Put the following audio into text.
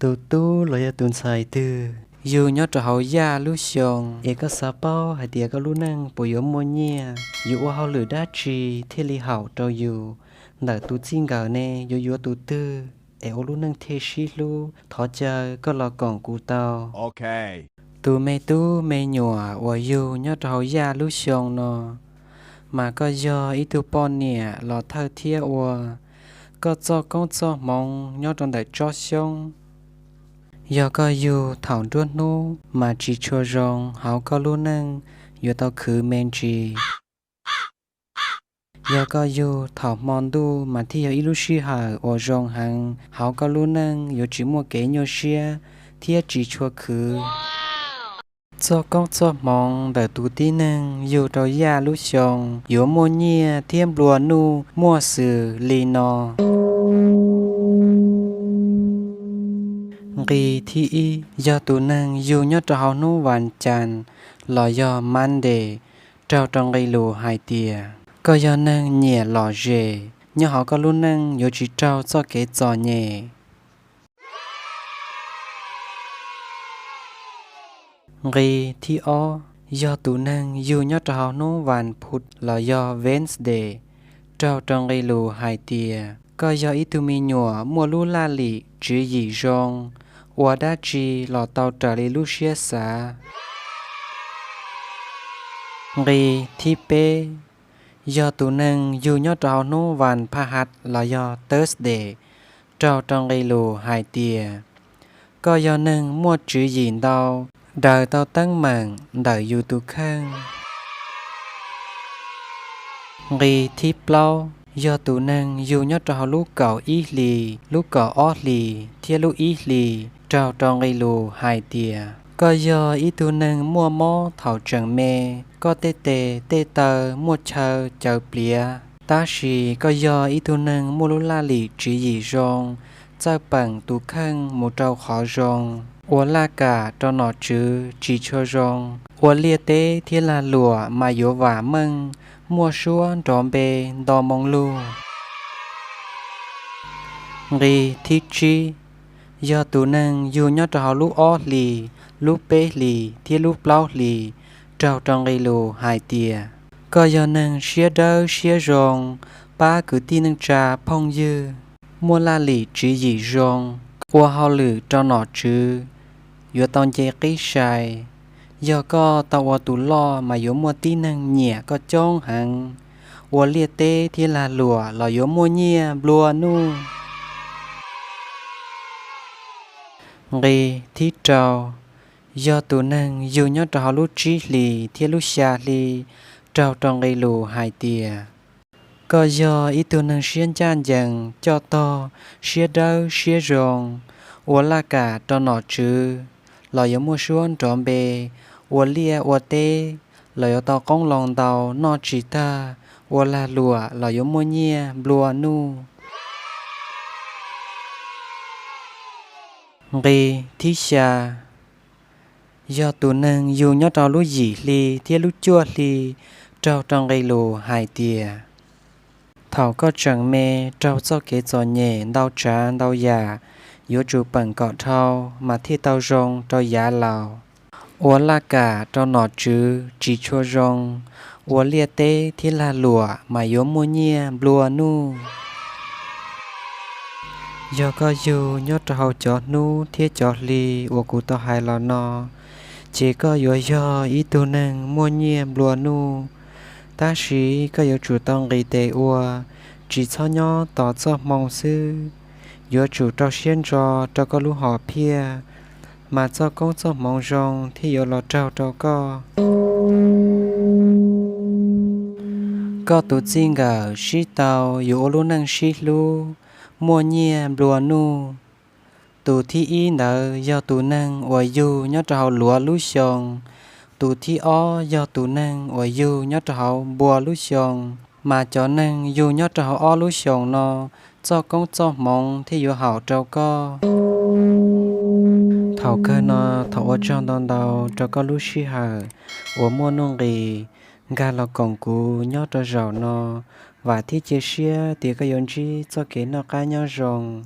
Tus tub los yog tus ntxhais twg yug nyob rau hauv Yaj lub xyoo, es koj xav paub hais tias koj lub neej puas yuav muaj nyiaj, yuav ua hauj lwm dab tsi thiaj li haum rau yus? Ntawm tus txij nkawm ne yuav yuav tus twg es ua lub neej thiaj sib hlub? Thov caw koj los koom kuv tau. Tus me tub me nyuam uas yug nyob rau hauv Yaj lub xyoo no, mas koj yog ib tug poj niam los thawj thiab ua, koj txoj koob txoj hmoov nyob rau ntawm tsob xyoob. Yog koj yug thaum nruab hnub mas tsis tshua zoo hauv koj lub neej, yuav tau khwv me ntsis. Yog koj yug thaum hmo ntuj mas thiaj yog ib lub sij hawm uas zoo heev hauv koj lub neej, yuav tsis muaj kev nyuaj siab thiab tsis tshua khwv. Txoj koob txoj hmoov ntawm tus tib neeg yug rau Yaj lub xyoo yuav muaj nyiaj thiab nplua nuj muaj xws li no. Nqi thib ib, yog tus neeg yug nyob rau hauv hnub Vas Cas los yog Monday, raug rau nqi lus hais tias koj yog neeg nyiam lom zem, nyob hauv koj lub neej yuav tsis raug txoj kev txom nyem. Nqi thib ob, yog tus neeg yug nyob rau hauv hnub Vas Phuv los yog Wednesday, raug rau nqi lus hais tias koj yog ib tug me nyuam muaj lub laj lim tswv yim zoo, ua dab tsi los tau raws li lub siab xav. Nqi thib peb, yog tus neeg yug nyob rau hauv hnub Vas Pha Has los yog Thursday, raug rau nqi lus hais tias koj yog neeg muaj tswv yim ntau, daws tau teeb meem ntawm yus tus kheej. Nqi thib plaub, yog tus neeg yug nyob rau hauv lub kaum ib hlis, lub kaum ob hlis thiab lub ib hlis, raug rau nqi lus hais tias koj yog ib tug neeg muaj mob thaum tseem me, koj tej tes tej taw muaj chaw caws pliav, tab sis koj yog ib tug neeg muaj lub laj lim tswv yim zoo, txawj peem tus kheej mus rau qhov zoo, ua laj kam rau nom tswv tsis tshua zoo, ua liaj teb thiab lag luam mas yuav vam meej, muaj suab nrov npe nto moo lug. Nqi thib tsib, yog tus neeg yug nyob rau hauv lub ob hlis, lub peb hlis thiab lub plaub hlis, raug rau nqi lus hais tias koj yog neeg siab dawb siab zoo, pab kwv tij neej tsa phooj ywg, muaj laj lim tswv yim zoo, ua hauj lwm rau nom tswv yuav tau nce qib sai. Yog koj tau ua tus loj mas yuav muaj tib neeg nyiam koj coob heev, ua liaj teb thiab lag luam los yuav muaj nyiaj nplua nuj. Nqi thib rau, yog tus neeg yug nyob rau hauv lub tsib hlis thiab lub xya hli, raug rau nqi lus hais tias koj yog ib tug neeg siab ncaj ncees coj tog, siab dawb siab zoo, ua laj kam rau nom tswv los yuav muaj suab nrov npe, ua liaj ua teb los yuav tau qoob loo ntau noj tsis tag, ua lag luam los yuav muaj nyiaj nplua nuj. Nqi thib xya, yog tus neeg yug nyob rau lub yim hli thiab lub cuaj hli, raug rau nqi lus hais tias thaum koj tseem me raug txoj kev txom nyem ntau tsav ntau yam, yuav tsum peem kom dhau mas thiaj tau zoo rau yav laus. Ua laj kam rau nom tswv tsis tshua zoo, ua liaj teb thiab lag luam mas yuav muaj nyiaj nplua nuj. Yog koj yug nyob rau hauv cov hnub thiab cov hli uas kuv tau hais los no, ces koj yuav yog ib tug neeg muaj nyiaj nplua nuj. Tab sis koj yuav tsum tau nqis tes ua, tsis txhob nyob tos txoj hmoo xwb. Yuav tsum rau siab ntso rau koj lub hom phiaj, mas txoj koob txoj hmoov zoo thiaj yuav los raug rau koj. Koj tus txij nkawm sib tau yuav ua lub neej sib hlub, muaj nyiaj nplua nuj. Tus thib ib ntawd yog tus neeg uas yug nyob rau hauv luav lub xyoo, tus thib ob yog tus neeg uas yug nyob rau hauv npua lub xyoo, mas cov neeg yug nyob rau hauv ob lub xyoos no, txoj koob txoj hmoov thiaj yuav haum rau koj. Thaum kawg no, thov ua tsaug ntau ntau rau koj lub sij hawm uas muaj nuj nqis nkag los koom kuv nyob rau zaum no. Vam thiab cia siab tias koj yuav ntsib txoj kev noj qab nyob zoo.